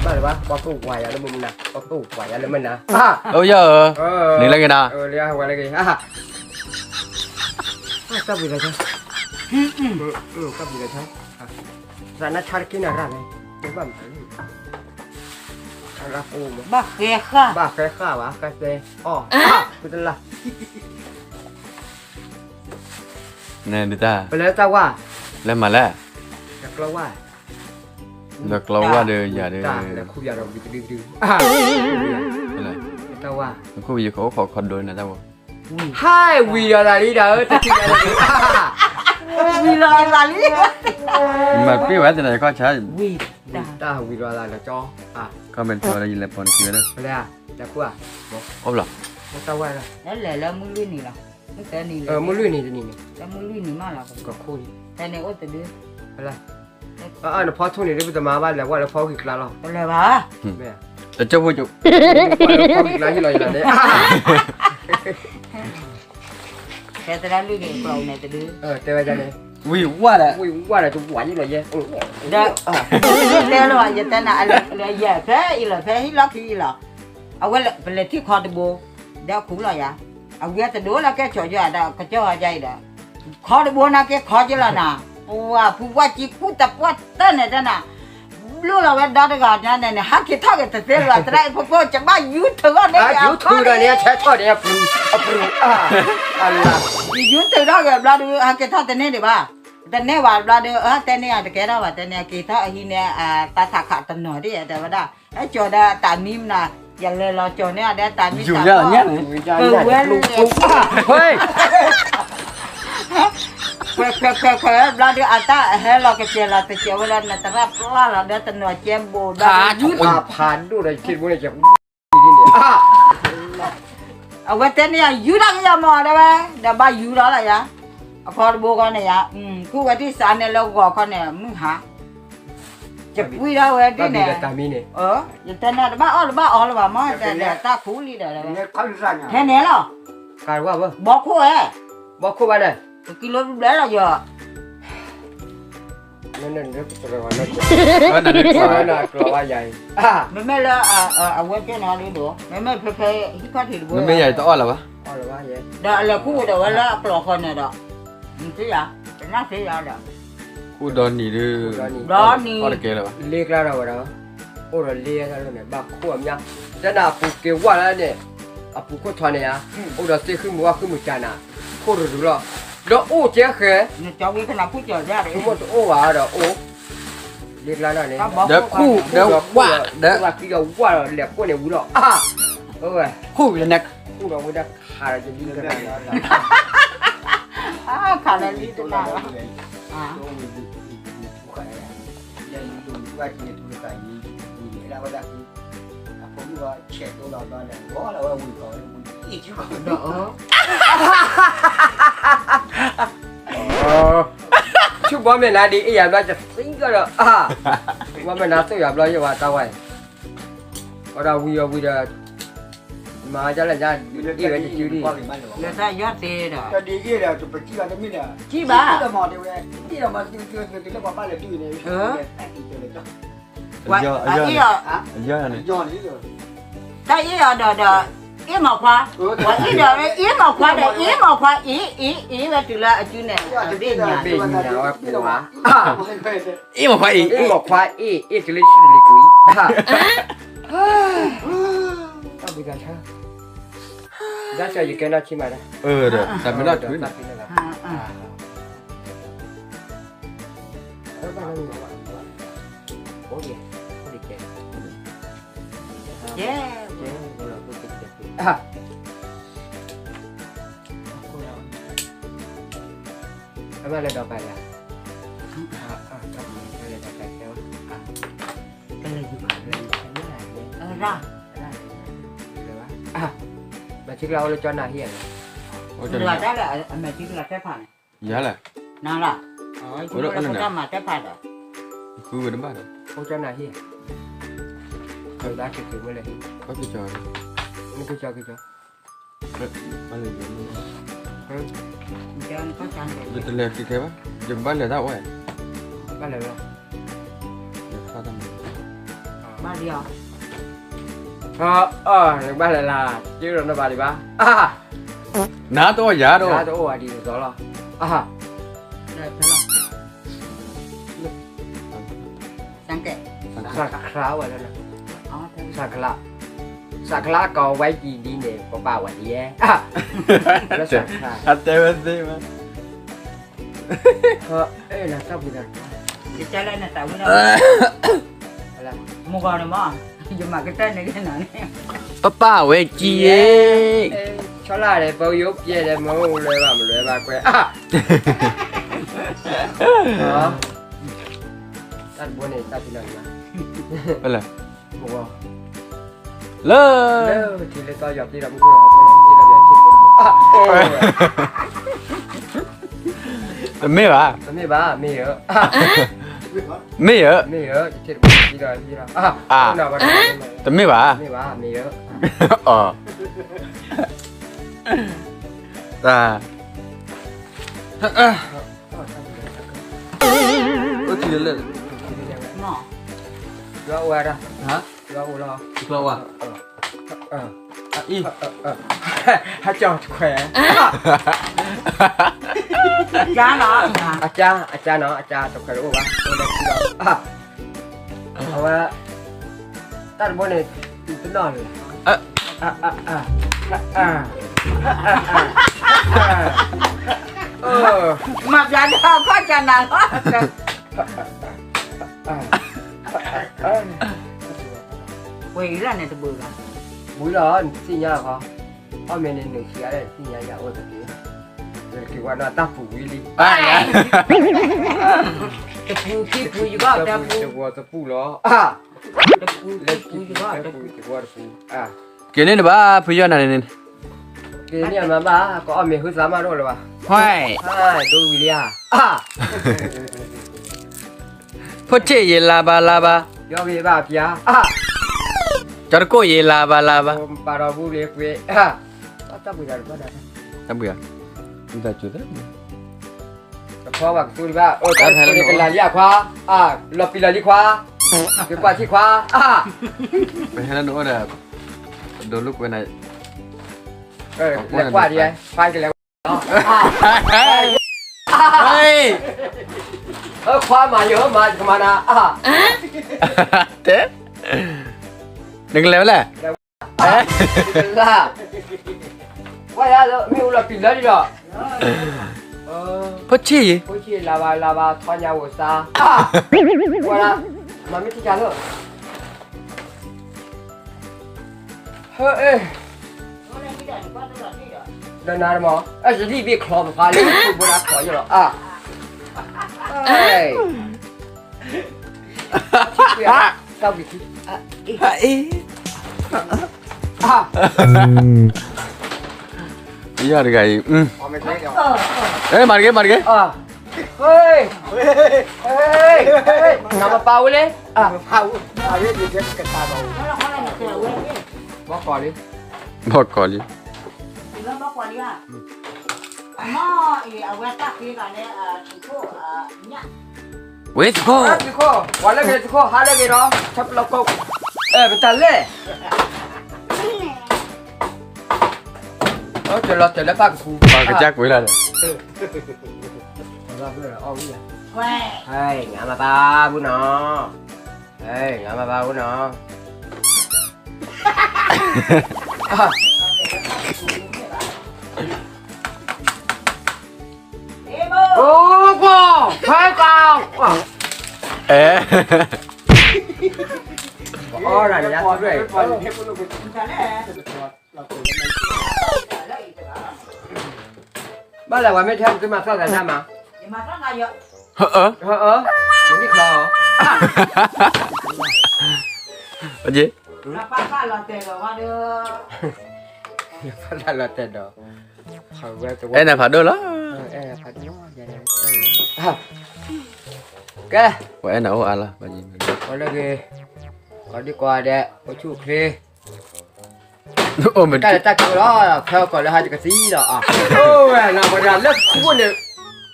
ဘၣ်လၢၤဘၣ် ပှၤကိၣ်ဝါယၤလၢမုၢ်မနၤ ပှၤကိၣ်ဝါယၤလၢမုၢ်နၤ အိၣ်ယၢ်ဧၢ, နံၤလၢက့ၤနၤ, တၢ်ဝံၤလၢ တၢ်ဝံၤလၢ သရၣ်နၢ်ဆါတက့ၢ်နၤရၣ်န့ၣ်, ဘၣ်မတၤလံ, ရၣ်ပိမး, ဘၣ်ဃဲဃာ်, ဘၣ်ဃဲဃာ်ဘၣ် ဃဲသဲ, အီၣ်, ဖုတလၢ်, န့ၣ်ဒ်တၢ်, ပလဲၤတၢ်ဝါ, လဲၤမၤလဲၣ်, ဒီးကျီဝါ, ဒီးကျီဝါဒီးယၤဒီး, ခူယၤဒီးဝံၤတဒုကဒု, တၢ်ဝါ, ခူယၤကအိၣ်ခိးခီဒိနၤတၢ်ဝါ, ဟဲဝံၤဒီးသးလံဒီး တထံၣ်လၢၤ, ဝံၤလီၤသးလံ, မၤပ့ၢ်ဝဲတနၤယခီၣ်ဆါ, ဝံၤ, တၢ်ဝံၤလီၤသးလၢကၠီ, ခီမ့ၢ်တလၢယလဲၤပိာ်နခံဝဲဒၣ်, လဲၤ, လဲၤခူဧါ, အိၣ်ဘျီ, တၢ်ဝါ, လဲၤလၢမုၢ်လွံၢ်နံၤလီၤ, မုၢ်လွံၢ်နံၤတနံၤန့ၣ်, လၢမုၢ်လွံၢ်နံၤမးလီၤ, ကခိၣ်, ဖဲန့ၣ်အိၣ်တဒု, လၢ နဖီထူန့ၣ် ဒ်ပတမၤဘၣ် လဲၤဝဲလၢဖီဂံၢ်ကျါလီၤ, တလဲၤဘၣ်, တကၠိဖိကၠိ, ဖီဂံၢ်ကျါဟံၣ်လီၤယၤန့ၣ်, တဲသရၣ်လွံၢ်န့ၣ် ကျီန့ၣ်တဒု, တဲဝဲန့ၣ်, ဝံၤဝါဒီး, ဝံၤဝါဒီး တဝါယံလီၤယဲ, ဒီး, တဲလီၤ ယတဲနၤအလၢယဲ ဖဲအံၤလီၤ ဖဲဟံၣ်လီၢ်ခံအံၤလီၤ, အဝဲပလဲၤထံၣ်ခီတဘိ, ဒီးခူလီၤယၤ, အဝံၤတဒိလၢကဲဆိးယၤဒီး ကစၢ်ဝါယါအံၤဒီး, ခီတဘိနာ်က့ခီက့လီၤနၤ, ပဝဲဖုဝါကံကူၣ်တပှၢ်တၢၢ်န့ၣ်တနၤ, ဘျုးလီၤဝဲဒီတဂၤညါန့ၣ်န့ၣ် ဟးက့ၤထီၣ်က့ၤတသ့လၢၤ သရၣ်အဖိဖိ ကဘၣ်ယူထုးထီၣ်န့ၢ်က့ၤအဖီန့ၣ်, အပူၤ, အပူၤ, အလၤ, ယူထုးထီၣ်က့ၤဘျီဒုး ဟးက့ၤထီၣ်တန့ၢ်ဒံးဘၣ်, တန့ၢ်ဘၣ်ဘျီဒုး တဲန့ၢ်အတကဲထီၣ်ဘၣ် တဲန့ၢ်က့ၤထီၣ်အဟံးန့ၢ် တၢ်ထးခးတနီၤဒ်တဲဝဲဒၣ်, ဟဲကၠီၤဒီးတၢ်မံမနၤ, ယလဲၤလီၤကၠီၤန့ၢ်အီၤဒီးတၢ်မံတၢ်ဖီ, ပဝဲလၢ ခွဲးခွဲးခွဲးခွဲး ဘျီဒုးအတၢ်ဟဲလီၤကစဲၤလီၤတစဲးဝဲလၢ နသရၣ်ပျၢ်လီၤဒီးတနီၤကဲဘိးဒီး ဖးဒိၣ်ဒီးယထံၣ်တဘိန့ၣ် အဝဲတဲန့ၢ်ယၤ ယူၤတၢ်ကယၤမီၤဒၣ်ဝဲ, ဒီးဘၣ်ယူၤလီၤလၢယၤ, အခီတဘိဃီန့ၣ်ယၤ, ခူဝဲဒ်စးန့ၣ်လၢဂီၤခီန့ၣ် မုၢ်ဟါ, ယပှံထီၣ်ဝဲဒ်န့ၣ်, ယတဲန့ၢ်တဘၣ်အီၣ်တဘၣ်အီလၢၤဘၣ်မး, တၢ်ခူလံဒီး, ဖဲန့ၣ်လီၤ, ဘီခိၣ်ဝဲ, ဘီခိၣ်ဘၣ်န့ၣ်, ကံလိဘျဲလီၤယီၤ မ့မ့ၢ်လၢ အဝဲကဲန့ၣ်ဒ်ဒီး မ့မ့ၢ်ဖဲဖဲဟံၣ်ခီၣ်ထံးတဘိ မ့မ့ၢ်ယၤတအီၣ်လၢၤဘၣ်, ဒီးအလဲၤခူဝဲဒီးဝဲလၢအကျိၤဃီန့ၣ်ဒီး, မ့ၢ်ယၤ, ပနၢ်သ့ယၤဒီး, ခူဒီနံၤဒုး, ဒီနံၤ, လ့ကျါဒီးဝဲဒီး, အိၣ်ဒီးလ့တၢ်လၢန့ၣ် ဘၣ်ခိၣ်အမျါ, တဲနၤအပူၤက့ၤဝၢ်လၢန့ၣ်, အပူၤခိၣ်ထီန့ၣ်ဧါ, အိၣ်ဒီးသ့ၣ်ဃုမုၢ်ဝၣ်ဃုမုၢ်ကၢ်နၤ, ခိၣ်တရူးလီၤ, ဒီးအိၣ်ကဲဃဲ, တအိၣ်ဘၣ်ဒီးအိၣ် လ့ကျါလီၤန့ၣ်, ဒီးခူၣ်ဒီးဝၣ်ဒီး ဝၣ်ခံဒီးဝၣ်ဒီးလဲၤခိၣ်န့ၣ်ဝံၤလီၤ, အါ, ဝဲ, ခူၣ်ဒီးနဲ, ခူၣ်ဒီးဝဲဒၣ်ခးဒီးယလံတနၤ, ခးဒီးလံတနၤ, ဆူဘီမဲာ်နါဒ်အ့ၣ်ယၤဘျီ တသ့ကီးဒီး, ဘီမဲာ်နါသိၣ်ယၤဘျီယဝၤတၢ်ဝဲ, အဒီးဝံၤအီၤဝံၤဒီး, မၤဒ်လဲၣ်ညါ, အ့ၣ်ဝဲတစုဒ်, လၢတၢ်ယီၢ်သ့ဒီး, တၢ်ဒ်အ့ၣ်ဒီး တပစံၣ်ဘၣ်တမ့ၢ်ဒီး, စံၣ်ဘၣ်, အ့ၣ်ဒီးမၤသုသုသုသုလၢပှၤဘၣ်လဲၤဒုးန့ၣ်, ပှၤအ့ၣ်အီၤ, တၢ်အ့ၣ်အီၤဒီးဒီး, အ့ၣ်မၤခွါ, ပှၤအ့ၣ်ဒီးအ့ၣ်မၤခွါဒီး အ့ၣ်မၤခွါအ့ၣ်အ့ၣ်အ့ၣ်ဝဲတုၤလၢအစုန့ၣ်, ဘ့ၣ်ညါ, ဘ့ၣ်ညါဝဲပှၤ, အ့ၣ်မၤခွါအ့ၣ်, အ့ၣ်မၤခွါအ့ၣ်, အ့ၣ်တုၤလၢဆံးလံကွံာ်, တၢ်ဘုကဆါ, ဒၣ်ဆၢယကဲနီၢ်ဆံးမးဒၣ်, အၢ ဒီးတၢ်မ့ၢ်နီၢ်ထွံန့ၣ် အဘၣ်လဲၤဒီးပာ်ယၤ, မၤထံကျါအိၣ်လၢကၠီနၤဟံၣ်ဧါ, တၢ်လၢအမၤထံကျါတဲဖးန့ၣ်, ယၤလဲၣ်, နၤလီၤ, တၢ်မၤတဲဖးဒီး, ဃုဝဲတဘၣ်ဒီး, အိၣ်ကၠီနၤဟံၣ်, ကၠီကၠီ, နကၠီကၠီ, ယတလဲၤက့ၤခဲဘၣ်, ယကဘၣ်လဲၤတၢ်ဝဲ, ဘၣ်လဲၤဝဲ, ယတၢ်မၤ ဘၣ်လံအီၤ, အၢ နကဘၣ်လဲၤလၢ်, က့ၤဒီးနဘၣ်ဒံးဘၣ်, အၢ နတအိၣ်ယၤတအိၣ်, နတအိၣ်ဝဲဒ်သိးလီၤ, အၢ စၢ်ခလါဝဲလၢ, စၢ်ခလါ, စၢ်ခလါကီဝဲကံဒ်န့ၣ် ပပာ်ဝဲဒ်ယဲ, အတဲဝဲသ့မး, အဲ နတၢ်ပူၤတၢ်, ယတဲလၢနတၢ်ဝံၤလီၤ, မုၢ်ဂီၤန့ၣ်မး, ယမၤကတၢၢ်န့ၣ်က့ၤနၤန့ၣ်, ပပာ်ဝဲကံယဲ, ဆီလၢ်ဒီး ပယိၣ်ပျဲဒီး မ့ၢ်အိၣ်လၢဘၣ်မလွဲဘၣ်ကွဲး, တၢ်တဘိန့ၣ် တၢ်ပူၤတၢ်, လၢ လၢထံလၢကီၢ်ယွၤပျဲဒီးမူခိၣ်ဒီး ဟီၣ်ခိၣ်လီၤပျဲဒီးယွၤထံတဘိ, တမ့ၢ်ဘၣ်, တမ့ၢ်ဘၣ်, မ့ၢ်ဧၢ, မ့ၢ်ဧၢ, မ့ၢ်ဧၢ, ယထံတဘိပျဲဒီးယွၤ, တမ့ၢ်ဘၣ်, မ့ၢ်ဘၣ်, မ့ၢ်ဧၢ, အီၤ, တၢ် အိၣ်ထံလၢလၢ, ယွၤအိၣ်ဝဲဒၣ်, ယွၤအိၣ်လီၤ, ယွၤအိၣ်ဝဲ, အအံၤ, ဟဲကၠီတခွဲး, အကါနီၤ, အကါ, အကါနီၤ, အကါတခွဲးတအိၣ်ဘၣ်, အိၣ်လၢထံလီၤ, အဝဲ တၢ်တဘိန့ၣ် တနီၣ်လၢၤ, မၤပျါဒၣ်ခီၣ်ကၢနၤလီၤ, ဝဲအံၤလၢန့ၣ်တဘိဘၣ်, ဘိလီၤ, နသ့ၣ်ညါခီ, အီၣ်မ့ၢ်န့ၣ်နုာ်ဆံးအါလဲၣ် နသ့ၣ်ညါယၤအိၣ်တက့ၢ်, က့ၤဝဲနီၤတၢ်ပူၤဝံၤလံ, တပူၤခံပူၤယဂီၢ်တပူၤ, တပူၤလီၤ, တပူၤခံပူၤယဂီၢ်တပူၤ, က့ၤန့ၣ်တဘၣ် ဖုယီၢ်နၤန့ၣ်န့ၣ်, က့ၤန့ၣ်အမၤဘၣ် ကအီၣ်မ့ၤဟုသးမးတအိၣ်လၢၤဘၣ်, ဒိဝံၤလံဧါ, ဖိဆ့ၣ်ယံၤလၤဘၣ်လၤဘၣ်, ယီၢ်ဂ့ၤဘၣ်ဖျါ, ကၠီတကိၣ်ယံၤလၤဘၣ်လၤဘၣ်, ပာ်ထီၣ်ဘူလ့ကွ့, တၢ်ဘှံး, တၢ်ဘှံး, တၢ်ဘှံး, တခီဘၣ်ကသူတဘၣ်, ကလၤလံခွါ, လီၤပံလီၤလံခွါ, ကကွၢ်ထံခွါ, ပဟဲလၢနအိၣ်ဒီး, ဒိးလိာ်ကွဲနၤ, လဲၤကွၢ်ဒံး, ဖးကလဲၤကွၢ်, ခွါမၤယၤမၤကမၤနၤ, တဲ, နကလဲၤဝဲလဲၣ် လၢ, ဝဲယၤလၢမ့ၣ်အူလီၤပံာ်လၢလံဒီး, ဖိဆ့ၣ်ယံၤ, ဖိဆ့ၣ်လၤဘၣ်လၤဘၣ် ထီညါဝိၣ်သါ, ဝဲဒၣ်, မၤမ့ၢ်ထံၣ်ကၢ်လၢ, ဟၢအ့ၣ်, ဒီးနၤတမၤ, အဲၣ်စဒံၣ်ဘ့ၣ်ချီပဖါလၢ ဘိဒၣ်ချီယလီၤ, တၢ်ဝံၤထံ, အ့ၣ်, ယၤတဂၤအံၤ, မၤတဂ့ၤ မၤတဂ့ၤ, နမပာ်ဝဲလဲၣ်, ဘီကီၢ်လံ, ဘီကီၢ်လံ, ဝဲသုခိၣ်, ပှၤလၢဂ့ၤသုခိၣ် ဟးလၢဂ့ၤဒီး ဆၢပလီၢ်ကိး, ပတၢ်လဲၣ်, တလီၤတဲာ်လၢပၢ်ကပူၤ ပှၤကစၢ်ကွံာ်လီၤ, နမၤပာ်ဝဲနီၤ, နမၤပာ်ဝဲနီၤ. ဘၣ်လဲၣ် ပှၤမ့ၢ်ထဲပသုမၤသီၣ်သးတၢ်မၤ, ယမၤသီၣ်သးယီၤ, နံၣ်ချီ, ပၢ်သးလီၤတဲာ်ဒီး, အဲၣ်နၤဖးဒိၣ်လီၤ, ကဲ, ပှၤအဲၣ်နၤအိၣ်အါလီၤ, ပှၤလၢဂ့ၤ, ကိးဒံကိးဂၤဒဲး အိၣ်ဆူၣ်အိၣ်ချ့, တၢ်လၢတၢ်ကလီၤ, ဖဲကီၢ်လၢဟးတကသံလီၤ, အိၣ်ဝဲနၤပှၤတဂၤလၢခိၣ်န့ၣ်,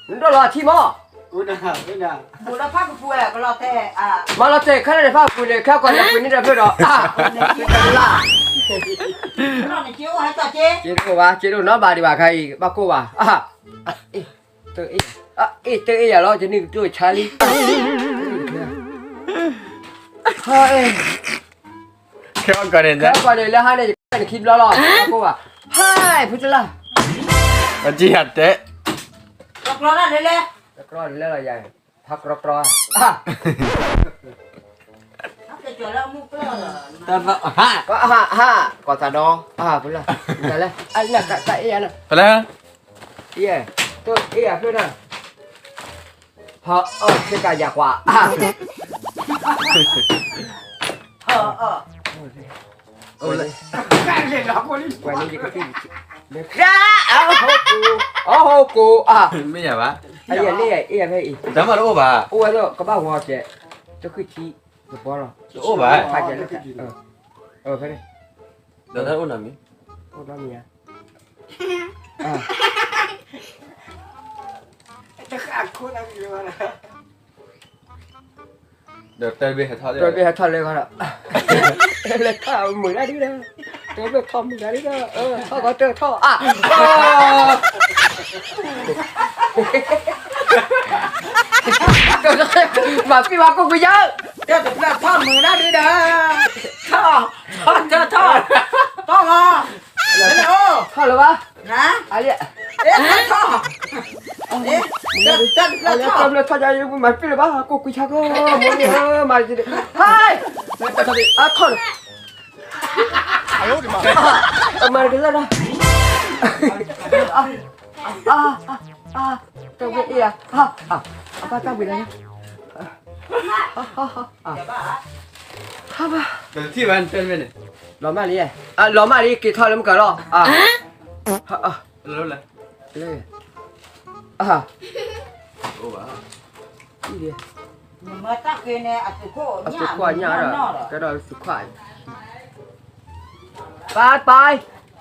နဒိၣ်လီၤအထံမး အိၣ်ဒၣ်, အိၣ်ဒၣ်, ဘူးဒီးဖၣ်ကပူၤဝဲ ကလီၤတဲာ်, မၤလီၤတဲာ်ခဲလၢာ်န့ၣ် ဖၣ်ကပူၤန့ၣ် ခဲကီၢ်န့ၣ် ပှ့ၤန့ၢ်ဒီးဖျၢၣ်ဒီး, လၢ, က့ဒိၣ်ဘၣ်, က့ဒိၣ်နီဘၣ်ဒံးဘၣ်ခါအံၤ ဘၣ်ကိၢ်ဘၣ်, အ့ၣ်, တအ့ၣ်ယၤလီၤ ယနုၢ်ကတိၢ်ဆါလံ, ခဲကီၢ်န့ၣ် ခဲကီၢ်န့ၣ် လၢဟါန့ၣ် ယကနခံဘျီလီၤ, ဘၣ်ကိၢ်ဘၣ်, ဟဲ, ဖုတလၢ်, အကံယတဲ, တကြၢးဒၣ်လဲၣ်လဲၣ်, တကြၢးဒၣ်လဲၣ်လီၤယၤ, ဖးကြီကြီ, ဟး, ဟး, ဟး, ကီၢ်သးဒီ, ဟး, ဖုလၢ်, တၢ်လဲၣ်, အနၢ်တၢ်အ့ၣ်ယၤနၢ်, ဖဲလဲၣ်, ယဲ, တအ့ၣ်ယၤဖျၢၣ်နၢ်, ဟး, အီၣ်ဆ့ကၤယၤကွၢ်, အီၣ်, အီၣ်, အီၣ်, အီၣ်, အီၣ်, အီၣ်, အီၣ်, အီၣ်, အီၣ်, အီၣ်, အီၣ်, မ့ၢ်ယၤဘၣ်, အယဲၢ်လၢယဲၢ်ဖဲအံၤ, တၢ်မၤတအိၣ်ဘၣ်, အိၣ်ဝဲဒၣ်ကဘၣ်ဝီကဲ, တဃုထံ, တဘီလီၤ, တအိၣ်ဘၣ်, ဖးကဲလၢ, အၢ, ဖဲန့ၣ်, ဒီးတၢ်အိၣ်နီတမံၤ, အိၣ်နီတမံၤဧါ, တဃၣ်ခိၣ်နၢ်မံၤလၢၤဘၣ်, ဒီးတၢ်ဘ့ၣ်ဟဲထီၣ်လၢ, တၢ်ဘ့ၣ်ဟဲထီၣ်လၢခီဒီး, လဲၤထီၣ်မုာ်ဒၣ်ဒ်ဒီး, တၢ်ဘ့ၣ်ထီၣ်မုာ်ဒၣ်ဒ်ဒီး, ထီၣ်ကီတၢ်ထီၣ်, မၤပံၢ်မၤကိၢ်ကွံာ်ယၤ, တၢ်တဖျၢၣ်ထီၣ်မုာ်ဒၣ်ဒ်ဒီး, ထီၣ်, ထီၣ်တၢ်ထီၣ်, ထီၣ်လီၤ, ထီၣ်လၢၤဘၣ်, အလံ, ထီၣ်, တၢ်တဖျၢၣ်ထီၣ်, တၢ်တဖျၢၣ်ထီၣ်ယၤ မၤပံၢ်လၢၤဘၣ်, ကိၢ်ကွံာ်ဆါကီ, မ့ၢ်, မၤ, ဟဲ, အထီၣ်လၢ, အမၤတကဲလၢဒၣ်, တၢ်ဝဲအ့ၣ်ဧါ, အဘၣ်တၢ်ဝံၤလၢ, ဟးဘၣ်, လီၤမၢ်လံ, လီၤမၢ်လံ က့ၤထီၣ်လၢမုၢ်ကၤလီၤ, လၢ, လၢ, အ, အ, အသုးခိၣ်အညၣ်ဒီး ကဲဒီးသုးခိၣ်, ไป, ไป,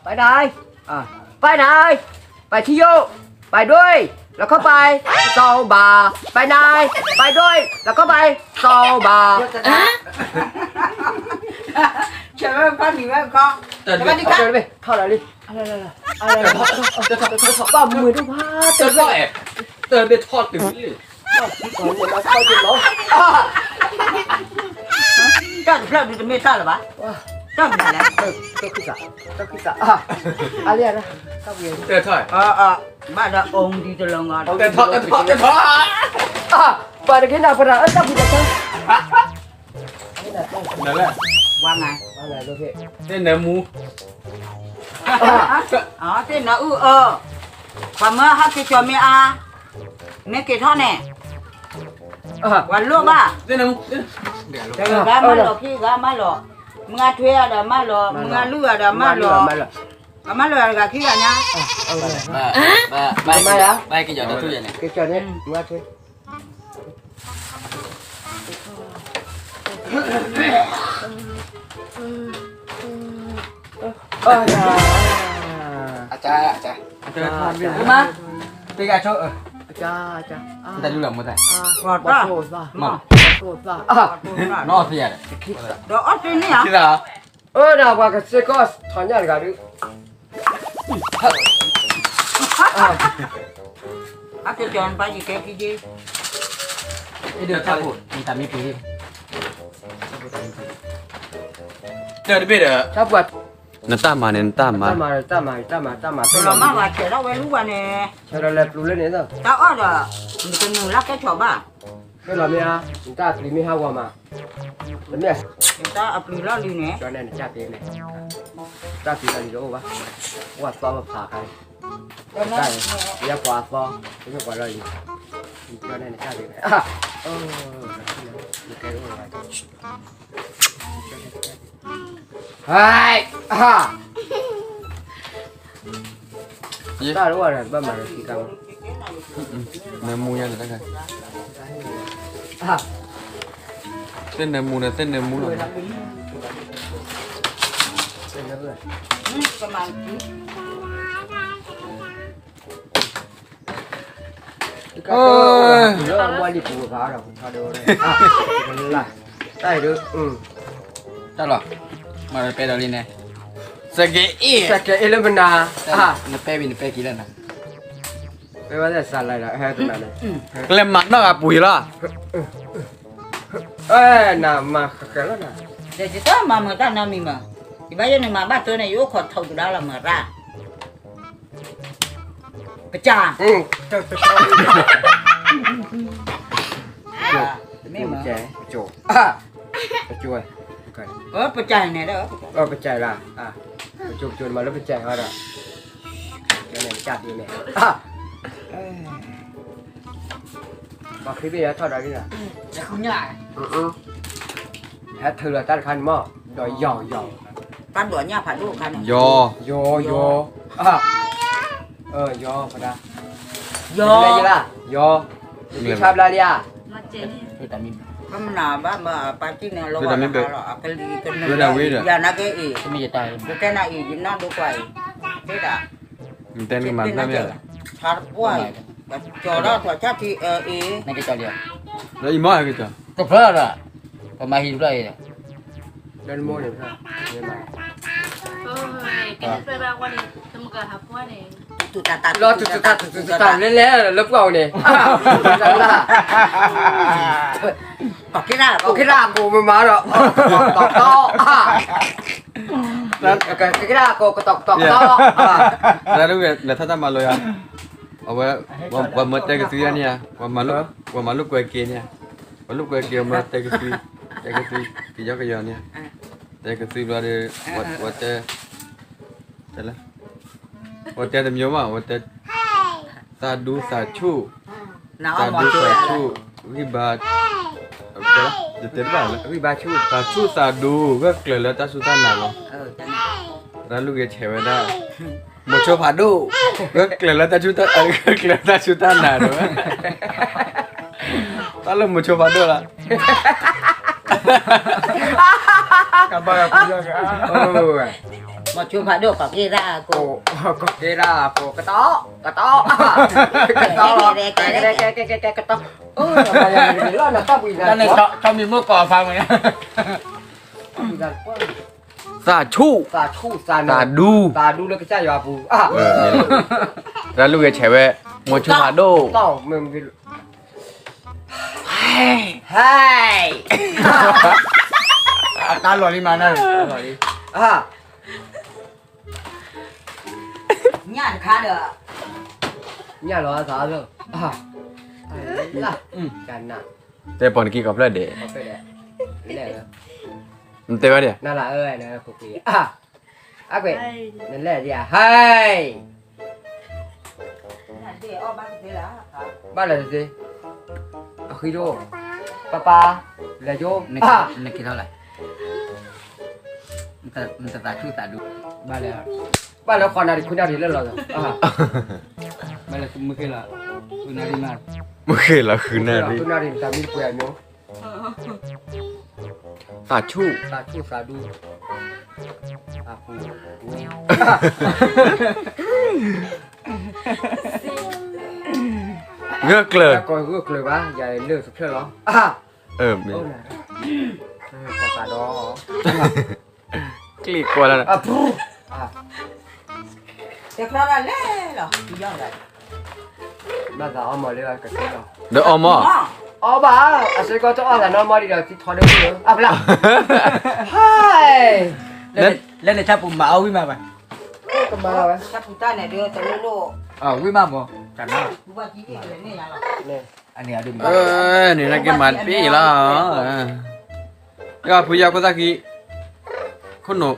ไปไหน, อ่ะ, ไปไหน, ไปเที่ยว, ไปด้วย, แล้วก็ไป, สองบาท, ไปไหน, ไปด้วย, แล้วก็ไป, สองบาท, ဆၢဝဲဖးမံၤဝဲခီ, တၢ်တဘ့ၣ်ထီၣ်လီၤလံ, ပှၤမုာ်ဒိၣ်မး, တၢ်တဘ့ၣ်ထီၣ်တုၤလံ, တၢ်တဖျၢၣ်ဒုးတမ့ၢ်တၢ်လၢၤဘၣ်, တၢ်မနုၤလဲၣ်, တၢ်ခံသး, တၢ်ခံသး, အလံ, ဘၣ်ဒီးအိၣ်ဒံးတလီၤငါ, တၢ်ထီၣ်, တၢ်ထီၣ်, တၢ်ထီၣ်, ပှၤတက့ၢ်နၤပရၤအၢတၢ်ဖံးတၢ်သၣ်, နလဲၣ်, ဝါငါ, သ့ၣ်နၢမူ, သ့ၣ်နၢအုၣ်အၢ, ပှၤမၢဟးက့ၤကၠီၤမ့ၢ်အါ, မ့ၢ်က့ၤထီၣ်န့ၣ်, ပှၤလိၣ်ဘၣ်, ဂၤမၢလီၤခံဂၤမၢလီၤ, မုၢ်ဂၤထွဲအဒီးမၢလီၤ, မုၢ်ဂၤလုၢ်အဒီးမၢလီၤ, မၢလီၤတဂၤခံဂၤညါ, ဘၣ်, ဘၣ်, က့ၤကၠီၤန့ၣ်, မုၢ်ဂၤထွဲ အကါ, အကါ, မါ, တဂၤဆိ, အကါ, အကါ, တၢ်လူလီၤမူသၣ်, မါ, နီၢ်သယၤ, ဒီးအီၣ်တ့ၢ်န့ၣ်ဧါ, အၢ ဒၣ်ပှၤကစ့ၢ်ကီးထီၣ်ညၣ်တဂၤဒုး, အကကၠီၤနပၢ်ယကဲကံဒ့, တၢ်မ့ၢ်ပှ့ၤ, တၢ်တဘ့ၣ်ဒီး, နတၢ်မၤန့ၣ် နတၢ်မၤ, တၢ်မၤ, တၢ်မၤ, တၢ်မၤ, တၢ်မၤ, ဆဲးထီၣ်ဝဲလူဝဲန့ၣ်, ဆဲးထီၣ်လၢပျူၤလၢန့ၣ်, တၢ်အီၣ်ဒီး, နတနုာ်လၢကဲထီၣ်ဘၣ်, ဖဲလီၤမ့ၢ်ဧါ, နတၢ်ပျံၤမ့ၢ်ဟးဂီၤမး, နမ့ၢ်, နတၢ်အပျံၤလီၢ်လံၤန့ၣ်, နတၢ်ပျံၤလီၢ်လံၤတအိၣ်ဘၣ်, အိၣ်အသီပဖးခါ, ယဲပှၤအသီ, ယဲပှၤလီၢ်လံၤ, နတၢ်ပျံၤန့ၣ်, ဟဲ, တၢ်တအိၣ်ဒီး ဘၣ်မၤဒီးခံကါမး, နၢမူညါန့ၣ်, သ့ၣ်နၢမူန့ၣ် သ့ၣ်နၢမူလီၤ, သ့ၣ်နၢမူလီၤ. ကၢ်တိၢ်လီၤ မွဲလံပူၤဘၣ်ဒီး ပထီဒီး တၢ်အံၤဒုး တၢ်လီၤ မၤပဲဒီးလံန့ၣ် စကဲအ့ၣ် စကဲအ့ၣ်လၢမနၤ နပဲဝံၤ နပဲက့ၤလၢနၤ ပဲဝဲစးလၢဒီး ဟဲတနၤန့ၣ် ကလဲၤမၤနီၣ်ဂၤပူၤယလီၤ နမၤဃဲလီၤနၤ ယတမၤမၤတၢ်နီတမံၤမး ယဘၣ်ယဲန့ၣ်မၤဘၣ်တၢ်န့ၣ် ယအိၣ်ခိးထီၣ်ကဒါလီၤမၤတၢ် ပစၢ် မ့ၢ်မ့ၢ် ပစၢ် ပစၢ် ပစၢ်န့ၣ်ဒီး ပစၢ်လၢ ပစၢ် ပစၢ်လၢပစၢ်ဟီဒီး ကန့ၣ် ပစၢ်ဒ်န့ၣ် ပှၤခရံာ်ဘ့ၣ်ယထီၣ်ဒီးဒ်လီၤ ဟဲထုးလီၤတၢ်တခါန့ၣ်မး ဒီးယီၤယီၤ တၢ်ဒိးညၣ်ဖးဒိၣ်ခါန့ၣ် ယီၤ ယီၤ ယီၤ ယီၤ ဖဒၣ် ယီၤ ယီၤ ဆါဘျါလံဧါ ကမနၤဘၣ်မၤပာ်တံၢ်န့ၣ်လီၤ ကလံၤကနၢၤ ယၤနာ်က့အံၤ ကဲနၤအံၤ ယနၢ်ဒိကွၢ်အံၤ တဲဒၣ် တဲနကမၤတၢ်မ့ၢ်လဲၣ် ဆါတပှၢ်အံၤ ကၠီၤထီၣ်ထွဲဆၣ်ထံအံၤ နကကၠီၤလံ ဒီးအံၤမ့ၢ်ဟဲက့ၤကၠီၤ တဖျၢၣ်ဒီး ပမၤဟံၣ်တဖျၢၣ်အံၤ လၢနမိၢ်န့ၣ် ကဲနသွဲဘၣ်ဝဲန့ၣ် သမုကဟးပှၢ်န့ၣ် လီၤတုၤတတၢ်တုၤတတၢ်လဲၤလဲၤလၢပှၢ်အံၤန့ၣ် ကီၢ်က့ဒၣ် ကီၢ်က့ဒၣ်အကိးမမၤဒီး ကတီၢ်ကတီၢ် ကီၢ်က့ဒၣ်အကိး ကတီၢ်ကတီၢ်ကတီၢ် လဲၤထီၣ်တၢ်မၤလိယါ အဝဲ ပှၤမၢတဲကသွံအါန့ၣ်ဧါ ပှၤမၤလိာ်ကွဲက့ၤန့ၣ်ဧါ ပှၤလိာ်ကွဲက့ၤအမၢတဲကသွံ တဲကသွံ ကယီကယီန့ၣ် တဲကသွံဘျီဒီး ဝဲတဲ တဲလၢ ဝဲတဲတမျိုးမး ဝဲတဲ သးဒူသးဆူၣ် သးဒူသးဆူၣ် ဂံၢ်ဘါ ယတဲတဘၣ်လၢ ဂံၢ်ဘါဆူၣ် သးဆူၣ်သးဒူ ဂၢၢ်ကျၢၤလၢတၢ်စူၢ်တၢ်နာ်လီၤ ရၢလူၢ်ဂ့ၤဆဲးဝဲဒၣ် မိၤဆိဖးဒိၣ် ဂၢၢ်ကျၢၤလၢတၢ်စူၢ်တၢ် ဂၢၢ်ကျၢၤလၢတၢ်စူၢ်တၢ်နာ်ဒီးဝဲ တၢ်လၢမိၤဆိဖးဒိၣ်လီၤ ကဘၣ်ကပူၤလီၤ မိၤဆိဖးဒိၣ် ကီၢ်က့ဒၣ်အကိး ကီၢ်က့ဒၣ်အကိး ကတီၢ် ကတီၢ် ကတီၢ်လီၤ ကတီၢ် ကတီၢ် တၢ်န့ၣ် တၢ်မံၤမိၢ်ကီၢ်အဖးမး သးဆူၣ် သးဆူၣ် သးဒူ သးဒူလၢကစၢ်ယွၤအပူၤ ရၢလူၢ်ဂ့ၤဆဲးဝဲ မိၤဆိဖးဒိၣ် ဟဲ အတၢ်လီၤလံမးနၢ် ညၣ်တခါဒီး ညၣ်လီၤသးလီၤ ကနၣ် တဲပီၤနကံကီၢ်ဖျၢၣ်ဒဲး နတဲဝဲဒၣ် နလၢအၢ နခိၣ်က့ၤ အကွဲး နလဲၣ်ဒံးဧါ ဟဲ ဘၣ်လဲၣ်တသ့ အဃံဒိၣ် ပၢ်ပၢ် လဲၤကၠိ နက့ၤထီၣ်လဲၣ် နတသးဆူၣ်သးဒူ ဘၣ်လဲၣ် ဘၣ်လၢဃီနၣ်ရံၣ် ဃုနၣ်ရံၣ်လၢလီၤ ဘၣ်လဲၣ် မုၢ်ဃ့လီၤ ဃုနၣ်ရံၣ်မး မုၢ်ဃ့လီၤ ဃုနၣ်ရံၣ် ဃုနၣ်ရံၣ် တၢ်မံတပှဲၤအမျိုး သးဆူၣ် သးဆူၣ်သးဒူ အပူၤ ဂၢၢ်ကျၢၤ ကီၢ်ဂၢၢ်ကျၢၤဘၣ် ယၤလၢတဖျၢၣ်လီၤ အၢ မ့ၢ် ကီၢ်သးဒီ ကျ့ၣ်ကွၢ်လၢ အပူၤ တဲချီဒၣ်လဲၣ်လီၤ ဘၣ်သးအီမီၢ်လၢကသ့လီၤ ဒီးအီမီၢ် အီဘၣ် အစ့ကီးတအီၣ်သးနီမီၢ်ဒံးဒီး သံထီဒိၣ်လၢ အဖျါ ဟဲ လၢန့ၣ်တၢ်ပူၤမၤအီဝံၣ်မးဘၣ် ကမၤလီၤဝဲ တၢ်ပူၤတၢ်န့ၣ်ဒုးတလိၣ်လိၣ် ဝံၣ်မးမီၢ် တၢ်နါ န့ၣ် န့ၣ်နာ်က့မၤတပ့ၢ်အံၤလီၤ ယဖုယီၢ်ခိၣ်သၣ်ခံ ခိၣ်နူာ်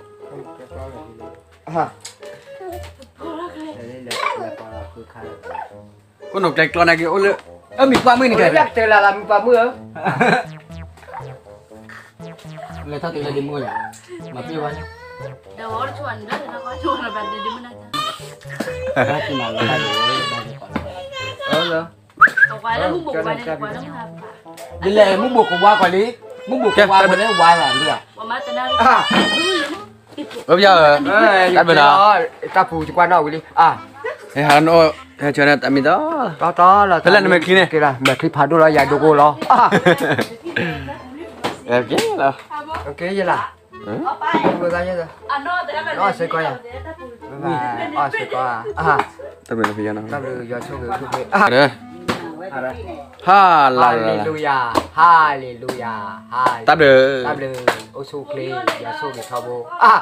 ခိၣ်နူာ်ကျဲကျီနာ်က့အိၣ်လၢ အမံၤပှၢ်မုၢ်န့ၣ်ကဲ တၢ်လၢမံၤပှၢ်မုၢ်ဧၢ လဲၤထီၣ်တုၤလၢဒ့မုၢ်ဧါ မၤပ့ၢ်ဝဲ ဘၣ်ကမၤလီၤဘၣ်ဒ် ဒ်လဲၣ် မုၢ်ဘိၣ်ကဝါကွၢ်လံ မုၢ်ဘိၣ်ကဝါကွၢ်လၢဝါလီၤ အၢ တၢ်ပူၤတကွၢ်နီၣ်ဝံၤလံ အၢ ဟဲဟးနီၣ်, ဟဲဆၢတၢ်မံၤတီ, တီတီလီၤ, ဖဲလဲၣ်နမဲာ်ချံန့ၣ်, မဲာ်ချံဖးဒိၣ်လီၤ ယၤဒိကိလီၤ, ကဲလီၤ, ကဲယလၢ, အီၣ်စ့ကီးယၤ, အီၣ်စ့ကီး, တၢ်ဘျုး, ယွၤဆိၣ်ဂ့ၤ, ဟါလၢ, ဟါလ့လူယၤ, ဟါလ့လူယၤ, တၢ်ဘျုး, တၢ်ဘျုး, အိၣ်ဆူၣ်အိၣ်ချ့, ယွၤဆိၣ်ဂ့ၤထီဘိ, အါ